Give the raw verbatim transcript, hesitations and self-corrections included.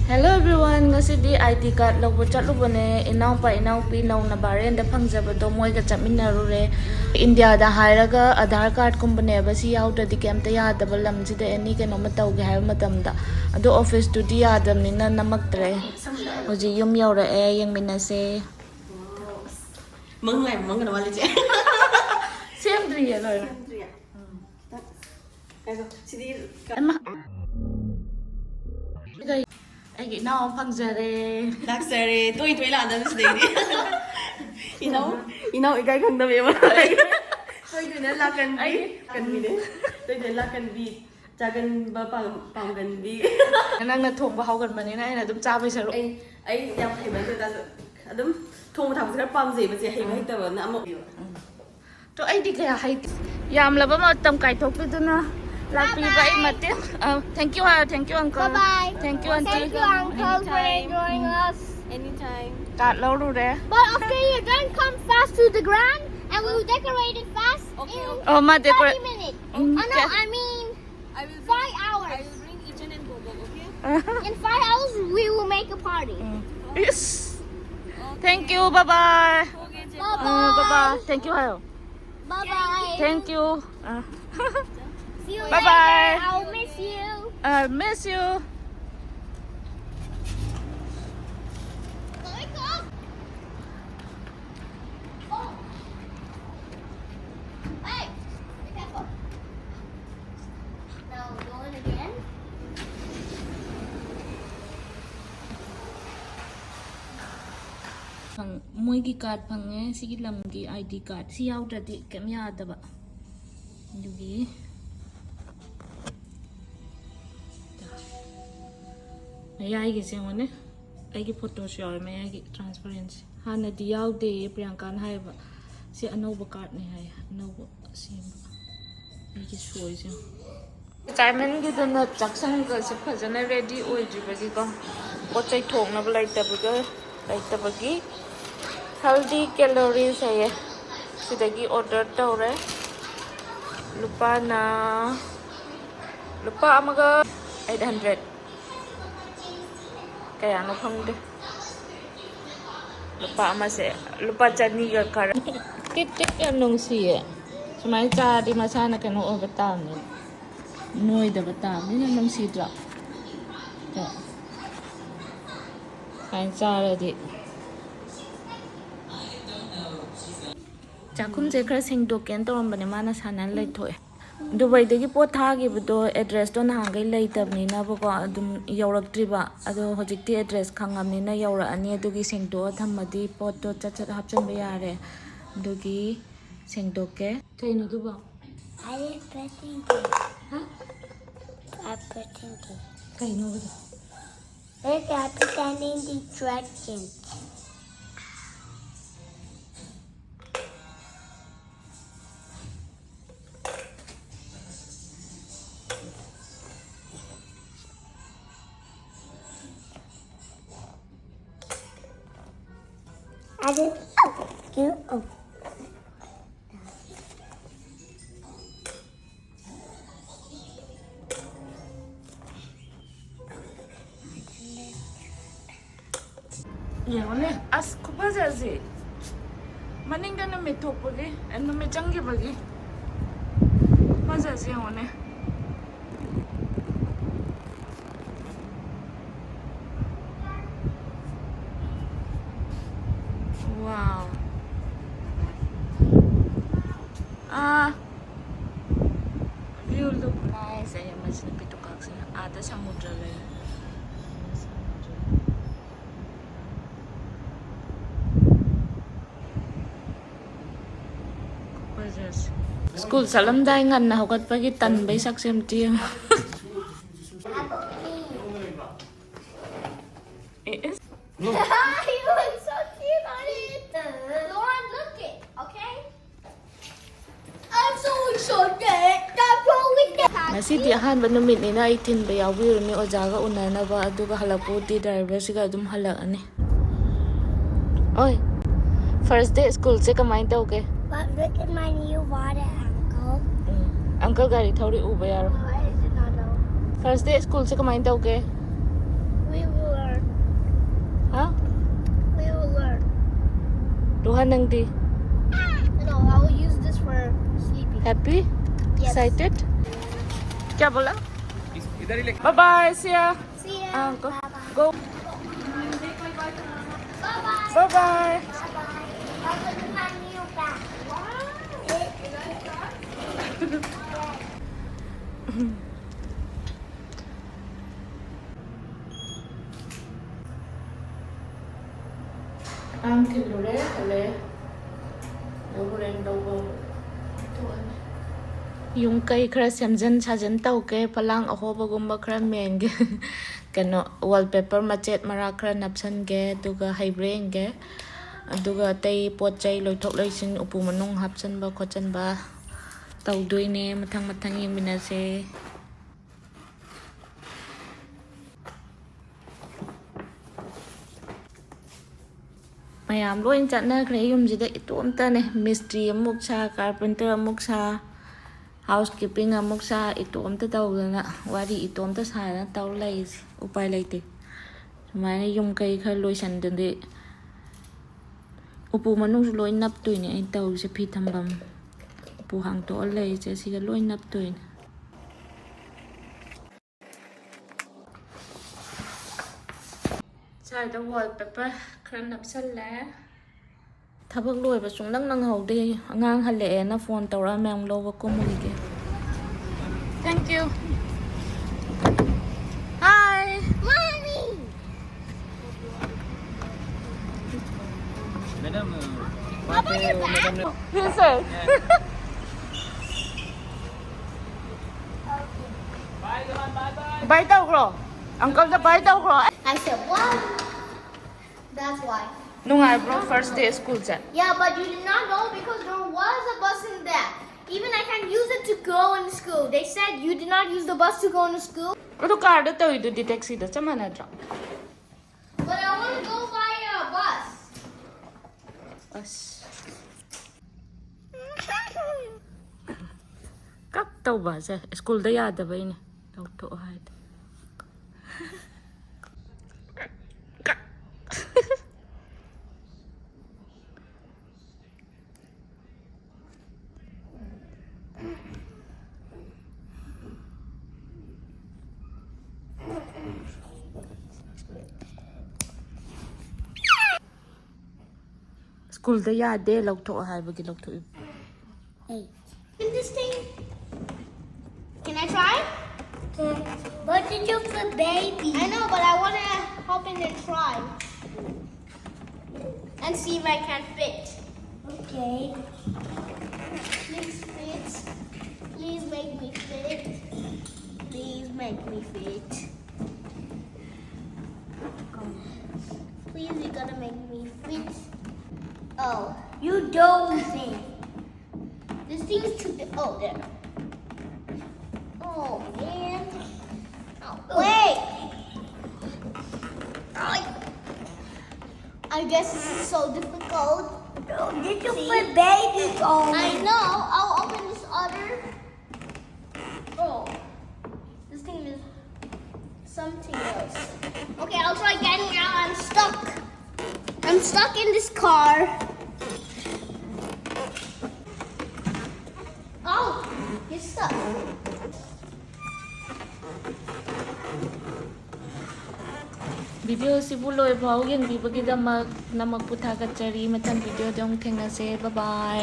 Hello everyone, ꯉꯁꯤꯗꯤ I D card ꯂꯧꯕ ꯆꯠꯂꯨꯕꯅꯦ꯫ ꯏꯅꯥꯎꯄꯥ ꯏꯅꯥꯎꯄꯤ ꯅꯧꯅ ꯕꯥꯔꯦꯟꯗ ꯐꯪꯖꯕꯗꯣ ꯃꯣꯏꯒ ꯆꯠꯃꯤꯟꯅꯔꯨꯔꯦ꯫ ꯏꯟꯗꯤꯌꯥꯗ ꯍꯥꯏꯔꯒ ꯑꯙꯥꯔ ꯀꯥꯔꯠꯀꯨꯝꯕꯅꯦꯕ ꯁꯤ ꯌꯥꯎꯗ꯭ꯔꯗꯤ ꯀꯩꯝꯇ ꯌꯥꯗꯕ ꯂꯝꯁꯤꯗ ꯑꯦꯅꯤ ꯀꯩꯅꯣꯝꯃ ꯇꯧꯒꯦ ꯍꯥꯏꯕ ꯃꯇꯝꯗ꯫ ꯑꯗꯣ ꯑꯣꯐꯤꯁꯇꯨꯗꯤ ꯌꯥꯗꯕꯅꯤꯅ ꯅꯝꯃꯛꯇ꯭ꯔꯦ꯫ ꯍꯧꯖꯤꯛ ꯌꯨꯝ ꯌꯧꯔꯛꯑꯦ, ꯌꯦꯡꯃꯤꯟꯅꯁꯦ꯫ ꯃꯪ ꯂꯥꯏ ꯃꯪꯒꯅ ꯋꯥꯠꯂꯤꯁꯦ꯫ ꯁꯦꯝꯗ꯭ꯔꯤꯌꯦ ꯂꯣꯏꯅ꯫ ꯁꯦꯝꯗ꯭ꯔꯤꯌꯦ꯫ ꯉꯥꯏꯈꯣ, ꯁꯤꯗꯤ ꯑꯃ꯫ ꯑꯩꯒꯤ ꯏꯅꯥꯎ ꯑꯃ ꯐꯪꯖꯔꯦ꯫ ꯂꯥꯛꯆꯔꯦ꯫ ꯇꯣꯏ ꯇꯣꯏ ꯂꯥꯛꯑꯗꯕꯅꯤ ꯁꯤꯗꯩꯗꯤ꯫ ꯏꯅꯥꯎ, ꯏꯅꯥꯎ ꯏꯀꯥꯏ ꯈꯪꯗꯕ ꯑꯃ꯫ ꯇꯣꯏ ꯇꯣꯏꯅ ꯂꯥꯛꯀꯟꯕꯤ꯫ ꯑꯩ ꯂꯥꯛꯀꯟꯕꯤꯅꯦ꯫ ꯇꯣꯏ ꯇꯣꯏ ꯂꯥꯛꯀꯟꯕꯤ꯫ ꯆꯥꯒꯟꯕ ꯄꯥꯝ-, ꯄꯥꯝꯒꯟꯕꯤ꯫ ꯅꯪꯅ ꯊꯣꯡꯕ ꯍꯥꯎꯒꯟꯕꯅꯤꯅ ꯑꯩꯅ ꯑꯗꯨꯝ ꯆꯥꯕꯩ ꯁꯔꯨꯛ꯫ ꯑꯩ, ꯑꯩ ꯌꯥꯝ ꯍꯩꯕ ꯅꯠꯇꯦ ꯇꯥꯔꯁꯨ ꯑꯗꯨꯝ ꯊꯣꯡꯕ ꯊꯥꯛꯄꯁꯦ ꯈꯔ ꯄꯥꯝꯖꯩꯕꯁꯦ, ꯍꯩꯕ ꯍꯩꯇꯕꯅ ꯑꯃ ꯑꯣꯏꯕ꯫ ꯇꯣ ꯑꯩꯗꯤ ꯀꯌꯥ ꯍꯩꯇꯦ꯫ ꯌꯥꯝꯂꯕ ꯃꯇꯝ ꯀꯥꯏꯊꯣꯛꯄꯤꯗꯨꯅ ꯂꯥꯛꯄꯤꯕ ꯑꯩ ꯃꯇꯦꯡ꯫ ꯑ, thank you ꯍꯥꯏꯌꯣ, thank you uncle꯫ Bye bye. Thank you auntie. Thank you uncle for enjoying us. Anytime. ꯀꯥꯔꯠ ꯂꯧꯔꯨꯔꯦ꯫ But after you're done, come fast to the ground and we will decorate it fast. Okay, in okay. Oh, my decorate. Thirty minutes. Mm, oh no, okay. I mean, I will bring, five hours. I will bring Ichan and Bobo, okay? In five hours, we will make a party. Mm. Yes. Okay. Thank you. Bye bye. Okay, bye bye. Bye bye. Thank you. Bye bye. Thank you. Uh. See you bye bye. Later. I'll miss you. I miss you. Let me go. Oh. Hey, be careful. Now go in again. ꯐꯪ-, ꯃꯣꯏꯒꯤ card ꯐꯪꯉꯦ, ꯁꯤꯒꯤ ꯂꯝꯒꯤ I D card꯫ ꯁꯤ ꯌꯥꯎꯗ꯭ꯔꯗꯤ ꯀꯩꯝ ꯌꯥꯗꯕ꯫ ꯑꯗꯨꯒꯤ ꯃꯌꯥꯏꯒꯤꯁꯦ ꯌꯦꯡꯉꯣꯅꯦ, ꯑꯩꯒꯤ ꯐꯣꯇꯣꯁꯨ ꯌꯥꯎꯋꯦ ꯃꯌꯥꯏꯒꯤ transparency꯫ ꯍꯥꯟꯅꯗꯤ ꯌꯥꯎꯗꯦꯌꯦ, ꯄ꯭ꯔꯤꯌꯥꯡꯀꯥꯅ ꯍꯥꯏꯌꯦꯕ꯫ ꯁꯤ ꯑꯅꯧꯕ ꯀꯥꯔꯠꯅꯦ ꯍꯥꯏꯌꯦ, ꯑꯅꯧꯕ ꯁꯦꯝꯕ꯫ ꯑꯩꯒꯤ ꯁꯣꯏꯁꯦ ꯌꯦꯡꯉꯣ꯫ ꯆꯥꯏꯃꯟꯒꯤꯗꯅ ꯆꯥꯛꯁꯪꯒꯁꯦ ꯐꯖꯅ ready ꯑꯣꯏꯗ꯭ꯔꯤꯕꯒꯤꯀꯣ, ꯄꯣꯠ ꯆꯩ ꯊꯣꯡꯅꯕ ꯂꯩꯇꯕꯒ, ꯂꯩꯇꯕꯒꯤ healthy calories ꯍꯥꯏꯌꯦ, ꯁꯤꯗꯒꯤ order ꯇꯧꯔꯦ꯫ ꯂꯨꯄꯥꯅ, ꯂꯨꯄꯥ ꯑꯃꯒ eight hundred꯫ ꯀꯌꯥꯅꯣ ꯈꯪꯗꯦ꯫ ꯂꯨꯄꯥ ꯑꯃꯁꯦ ꯂꯨꯄꯥ ꯆꯅꯤꯒ ꯈꯔ꯫ ꯀꯤꯠ ꯀꯤꯠ ꯌꯥꯝ ꯅꯨꯡꯁꯤꯌꯦ꯫ ꯁꯨꯃꯥꯏꯅ ꯆꯥꯔꯗꯤ ꯃꯁꯥꯅ ꯀꯩꯅꯣ ꯑꯣꯏꯕ ꯇꯥꯕꯅꯤ, ꯅꯣꯏꯗꯕ ꯇꯥꯕꯅꯤ꯫ ꯌꯥꯝ ꯅꯨꯡꯁꯤꯗ꯭ꯔꯣ? ꯁꯨꯃꯥꯏꯅ ꯆꯥꯔꯗꯤ꯫ ꯆꯥꯛꯈꯨꯝꯁꯦ ꯈꯔ ꯁꯦꯡꯗꯣꯛꯀꯦꯅ ꯇꯧꯔꯝꯕꯅꯦ, ꯃꯥꯅ ꯁꯥꯟꯅꯅ ꯂꯩꯊꯣꯛꯑꯦ꯫ ꯗꯨꯕꯥꯏꯗꯒꯤ ꯄꯣꯠ ꯊꯥꯈꯤꯕꯗꯣ ꯑꯦꯗ꯭ꯔꯦꯁꯇꯣ ꯅꯍꯥꯟꯈꯩ ꯂꯩꯇꯕꯅꯤꯅꯕꯀꯣ, ꯑꯗꯨꯝ ꯌꯧꯔꯛꯇ꯭ꯔꯤꯕ꯫ ꯑꯗꯣ ꯍꯧꯖꯤꯛꯇꯤ ꯑꯦꯗ꯭ꯔꯦꯁ ꯈꯪꯉꯕꯅꯤꯅ ꯌꯧꯔꯛꯑꯅꯤ꯫ ꯑꯗꯨꯒꯤ ꯁꯦꯡꯗꯣꯛꯑ ꯊꯝꯃꯗꯤ ꯄꯣꯠꯇꯣ ꯆꯠ ꯆꯠ ꯍꯥꯞꯆꯤꯟꯕ ꯌꯥꯔꯦ꯫ ꯑꯗꯨꯒꯤ ꯁꯦꯡꯗꯣꯛꯀꯦ꯫ ꯀꯩꯅꯣ ꯑꯗꯨꯕꯣ? I am pressing this. ꯍꯥ? I'm pressing this. ꯀꯩꯅꯣꯕꯗꯣ? Look at the standing instructions. I didn't. You. Oh. ꯌꯦꯡꯉꯨꯅꯦ, ꯑꯁ, ꯈꯨꯐꯖꯁꯦ꯫ ꯃꯅꯤꯡꯗ ꯅꯨꯃꯤꯠ ꯊꯣꯛꯄꯒꯤ, ꯑꯦ, ꯅꯨꯃꯤꯠ ꯆꯪꯈꯤꯕꯒꯤ ꯈꯨꯐꯖꯁꯦ ꯌꯦꯡꯉꯨꯅꯦ꯫ Wow. ꯑꯥ, view look nice. ꯑꯩ ꯃꯁꯤ ꯅꯨꯄꯤ ꯇꯨꯀꯥꯛꯁꯤꯅ ꯑꯥꯗ ꯁꯃꯨꯗ꯭ꯔ ꯂꯩ꯫ ꯁ꯭ꯀꯨꯜ ꯆꯠꯂꯝꯗꯥꯏ ꯉꯟꯅ ꯍꯧꯒꯠꯄꯒꯤ ꯇꯟꯕꯩ ꯁꯛꯁꯦ ꯑꯝꯇ ꯌꯦꯡꯉꯨ꯫ It is. You look so cute on it. Lauren, look it, okay? I'm so excited. I'm probably gonna ꯉꯁꯤꯗꯤ ꯑꯍꯥꯟꯕ ꯅꯨꯃꯤꯠꯅꯤꯅ ꯑꯩ ꯊꯤꯟꯕ ꯌꯥꯎꯕꯤꯔꯨꯅꯤ ꯑꯣꯖꯥꯒ ꯎꯅꯅꯕ, ꯑꯗꯨꯒ ꯍꯜꯂꯛꯄꯕꯨꯗꯤ driverꯁꯤꯒ ꯑꯗꯨꯝ ꯍꯜꯂꯛꯑꯅꯤ꯫ ꯑꯣꯏ, first day schoolꯁꯦ ꯀꯃꯥꯏꯅ ꯇꯧꯒꯦ? But look at my new water, uncle. Um, uncle ꯒꯥꯔꯤ ꯊꯧꯔꯤ ꯎꯕ ꯌꯥꯔꯣꯏ꯫ Why is it not out? First day schoolꯁꯦ ꯀꯃꯥꯏꯅ ꯇꯧꯒꯦ? We will learn. ꯅꯪꯗꯤ? No, I will use this for sleeping. Happy? Yes. Excited? क्या बोला? इधर ही लेके Bye bye, see ya. See ya. Ah, go. Go. Bye bye. Bye bye. Bye bye. Welcome to my new bag. ꯑꯉꯥꯡ ꯊꯤꯜꯂꯨꯔꯦ, ꯍꯜꯂꯛꯑꯦ꯫ ꯑꯗꯣ ꯍꯣꯔꯦꯟ ꯂꯧꯕ ꯑꯃꯨꯛ ꯊꯣꯛꯑꯅꯤ꯫ ꯌꯨꯝ ꯀꯩ ꯈꯔ ꯁꯦꯝꯖꯤꯟ ꯁꯥꯖꯤꯟ ꯇꯧꯒꯦ, ꯐꯂꯥꯡ ꯑꯍꯣꯕꯒꯨꯝꯕ ꯈꯔ ꯃꯦꯟꯒꯦ꯫ ꯀꯩꯅꯣ, wallpaper ꯃꯆꯦꯠ ꯃꯔꯥ ꯈꯔ ꯅꯞꯁꯟꯒꯦ, ꯑꯗꯨꯒ ꯍꯩꯕ꯭ꯔꯥ ꯌꯦꯡꯒꯦ꯫ ꯑꯗꯨꯒ ꯑꯇꯩ ꯄꯣꯠ ꯆꯩ ꯂꯣꯏꯊꯣꯛ ꯂꯣꯏꯁꯤꯟ, ꯎꯄꯨ ꯃꯅꯨꯡ ꯍꯥꯞꯆꯟꯕ ꯈꯣꯠꯆꯟꯕ ꯇꯧꯗꯣꯏꯅꯦ ꯃꯊꯪ ꯃꯊꯪ ꯌꯦꯡꯃꯤꯟꯅꯁꯦ꯫ ꯃꯌꯥꯝ ꯂꯣꯏ ꯆꯠꯅꯈ꯭ꯔꯦ ꯌꯨꯝꯁꯤꯗ, ꯏꯇꯣꯝꯇꯅꯦ꯫ ꯃꯤꯁꯇ꯭ꯔꯤ ꯑꯃꯨꯛ ꯁꯥ, ꯀꯥꯔꯄꯦꯟꯇꯔ ꯑꯃꯨꯛ ꯁꯥ, ꯍꯥꯎꯁ ꯀꯤꯞꯄꯤꯡ ꯑꯃꯨꯛ ꯁꯥ, ꯏꯇꯣꯝꯇ ꯇꯧꯗꯅ, ꯋꯥꯔꯤ ꯏꯇꯣꯝꯇ ꯁꯥꯗꯅ ꯇꯧ ꯂꯩꯔꯤꯁꯦ꯫ ꯎꯄꯥꯏ ꯂꯩꯇꯦ꯫ ꯁꯨꯃꯥꯏꯅ ꯌꯨꯝ ꯀꯩ ꯈꯔ ꯂꯣꯏꯁꯟꯗꯗꯤ꯫ ꯎꯄꯨ ꯃꯅꯨꯡꯁꯨ ꯂꯣꯏ ꯅꯞꯇꯣꯏꯅꯦ ꯑꯩꯅ ꯇꯧꯔꯤꯁꯦ꯫ ꯐꯤ ꯊꯝꯐꯝ, ꯎꯄꯨ ꯍꯥꯡꯇꯣꯛꯑ ꯂꯩꯔꯤꯁꯦ, ꯁꯤꯒ ꯂꯣꯏ ꯅꯞꯇꯣꯏꯅꯦ꯫ ꯁ꯭ꯋꯥꯏꯗ wallpaper ꯈꯔ ꯅꯞꯁꯜꯂꯦ꯫ ꯊꯕꯛ ꯂꯣꯏꯕ ꯁꯨꯡꯅꯪ ꯅꯪꯍꯧꯗꯦ꯫ ꯑꯉꯥꯡ ꯍꯜꯂꯛꯑꯦꯅ ꯐꯣꯟ ꯇꯧꯔꯛꯑꯝꯃꯦ, ꯑꯃꯨꯛ ꯂꯧꯕ ꯀꯨꯝꯃꯨꯈꯤꯒꯦ꯫ Thank you. Hi. Mommy. Madam, वहाँ पे मैडम ने He said. Bye ꯇꯧꯈ꯭ꯔꯣ꯫ Uncleꯗ bye ꯇꯧꯈ꯭ꯔꯣ꯫ I said, what? That's why. ꯅꯨꯡꯉꯥꯏꯕ꯭ꯔꯣ first day school say? Yeah, but you did not know because there was a bus in there. Even I can use it to go in school. They said you did not use the bus to go in school. ꯑꯗꯨ card ꯇꯧꯔꯤꯗꯨꯗꯤ ꯇꯦꯛꯁꯤꯗ ꯆꯞ ꯃꯥꯟꯅꯗ꯭ꯔꯣ? But I want to go by a bus. ꯑꯁ꯫ ꯀꯛ ꯇꯧꯕꯁꯦ ꯁ꯭ꯀꯨꯜꯗ ꯌꯥꯗꯕꯩꯅꯦ꯫ ꯂꯧꯊꯣꯛꯑꯣ ꯍꯥꯏꯗꯣ꯫ ꯀꯛ꯫ ꯁ꯭ꯀꯨꯜꯗ ꯌꯥꯗꯦ ꯂꯧꯊꯣꯛꯑꯣ ꯍꯥꯏꯕꯒꯤ ꯂꯧꯊꯣꯛꯏꯕ꯫ Hey. In this thing. Can I try? Okay. But it's just a baby. I know, but I want to hop in and try. And see if I can fit. Okay. Please fit. Please make me fit. Please make me fit. Please, you gotta make me fit. Oh. You don't fit. This thing is too big. Oh, there. Oh, man. Oh, wait. I, I guess this is so difficult. This is for babies only. I know. I'll open this other. Oh, this thing is something else. Okay, I'll try getting out. I'm stuck. I'm stuck in this car. Oh, you're stuck. ꯚꯤꯗꯤꯑꯣꯁꯤꯕꯨ ꯂꯣꯏꯐꯥꯎ ꯌꯦꯡꯕꯤꯕꯒꯤꯗꯃꯛ ꯅꯃꯛꯄꯨ ꯊꯥꯒꯠꯆꯔꯤ꯫ ꯃꯊꯪ ꯚꯤꯗꯤꯑꯣꯗ ꯑꯃꯨꯛ ꯊꯦꯡꯅꯁꯦ꯫ ꯕꯥꯏ ꯕꯥꯏ꯫